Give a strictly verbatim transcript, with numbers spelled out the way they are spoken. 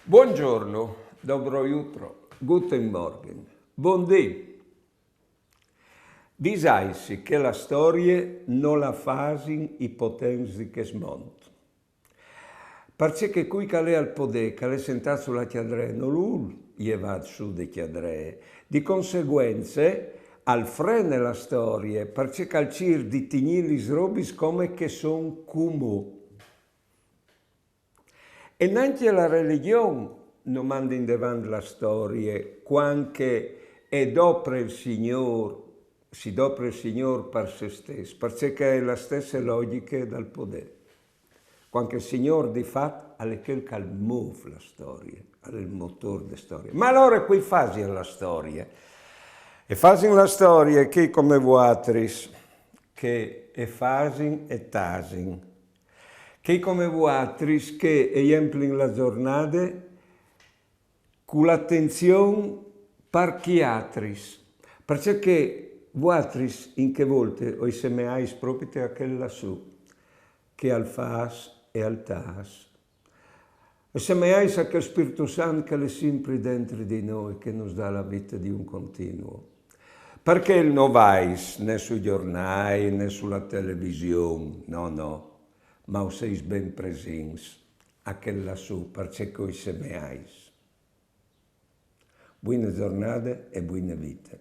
Buongiorno, dobro jutro, guten Morgen, bundì. Disaisi che la storie no la fasin i potents di chest mont. Parcè che cui che al è al podè, che al è sentât su la cjadree, no lu vûl jevât sù de cjadree. Di conseguence, al frene la storie, parcè che al cîr di tignî lis robis come che a son cumò. E nancje la religjon no mande indevant la storie, cuant che e dopre il Signôr, si dopre il Signôr par se stes, parcè che e je la stesse logjiche dal podè. Cuant che il Signôr di fat al è chel che al môf la storie, al è il motôr de storie. Ma alore cui fasin la storie? E fasin la storie chei come vuatris, che e fasin e tasin. Chei come vuatris che e jemplin la zornade cu l'atenzion par chei altris, parcè che vuatris in chê volte o semeais propit a chel lassù, che al fâs e al tâs. O semeais a chel Spirtu Sant che al è simpri dentri di nô, che nus dà la vite di un continuo. Parcè che no vais né sui gjornâi né su la television, no, no, ma o seis ben presints a chel lassù, parcè che o semeais. Buine zornade e buine vite.